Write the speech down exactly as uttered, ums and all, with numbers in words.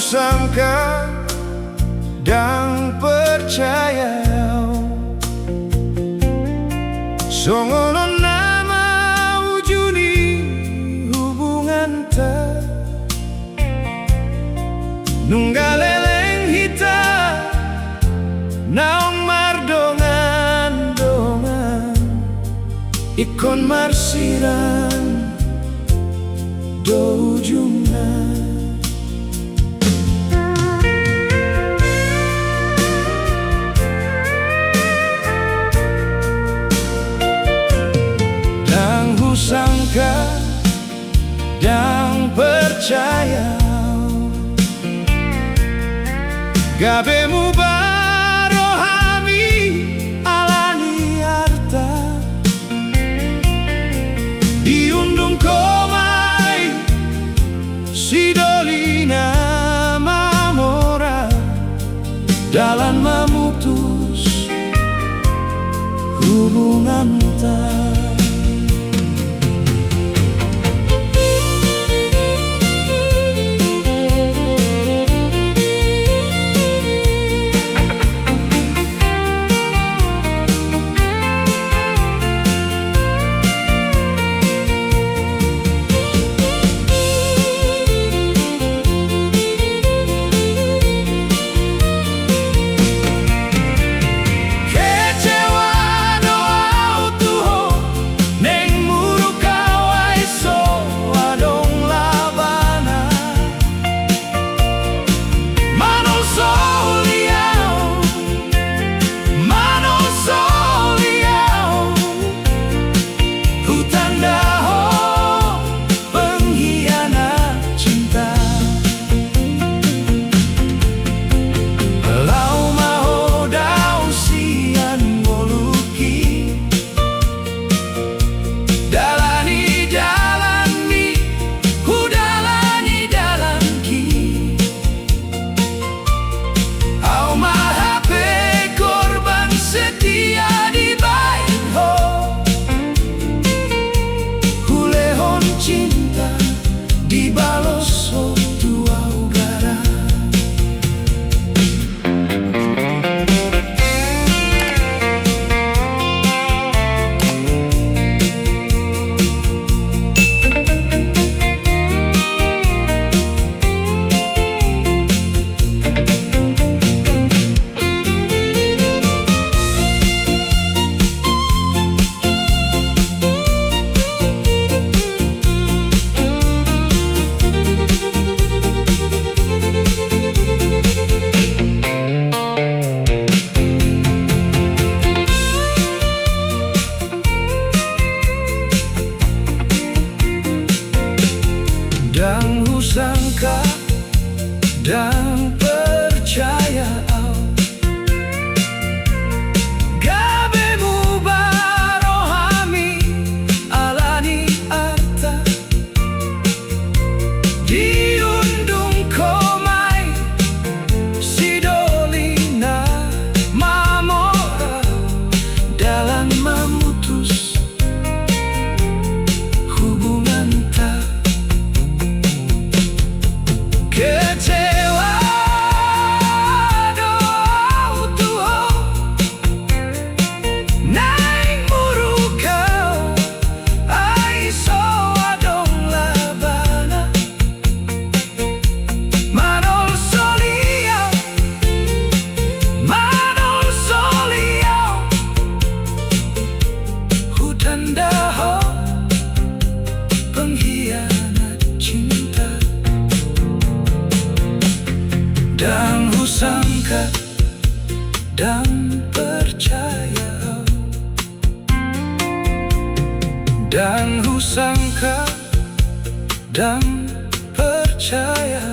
Sangka, ndang percaya au. Songon on nama uju ni hubunganta. Nunga leleng hita naung mardongan-dongan, ingkon marsirang do ujungna. Ndang husangka, ndang percaya au, gabe muba rohami ala ni arta. Diundung ho ma i sidoli na mamora, dalan mamutus hubunganta. Kecewa do au tu ho, naeng muruk au ai so adong labana. Manolsoli au, manolsoli au, hutanda ho pengkhianat cinta. Laho ma ho dao sian ngolungki, dalani dalanmi, hudalani dalanki. Au ma hape korban setia dibahen ho, hulehon cinta dibalos ho tu au garam. Ndang husangka, ndang percaya au, gabe muba rohami ala ni arta. Diundung ho ma i sidoli na mamora, dalan mamutus hubunganta. Kecewa do au tu ho, naeng muruk au ai so adong labana. Manolsoli au, manolsoli au, hutanda ho pengkhianat cinta. Ndang husangka, ndang percaya au. Ndang husangka, ndang percaya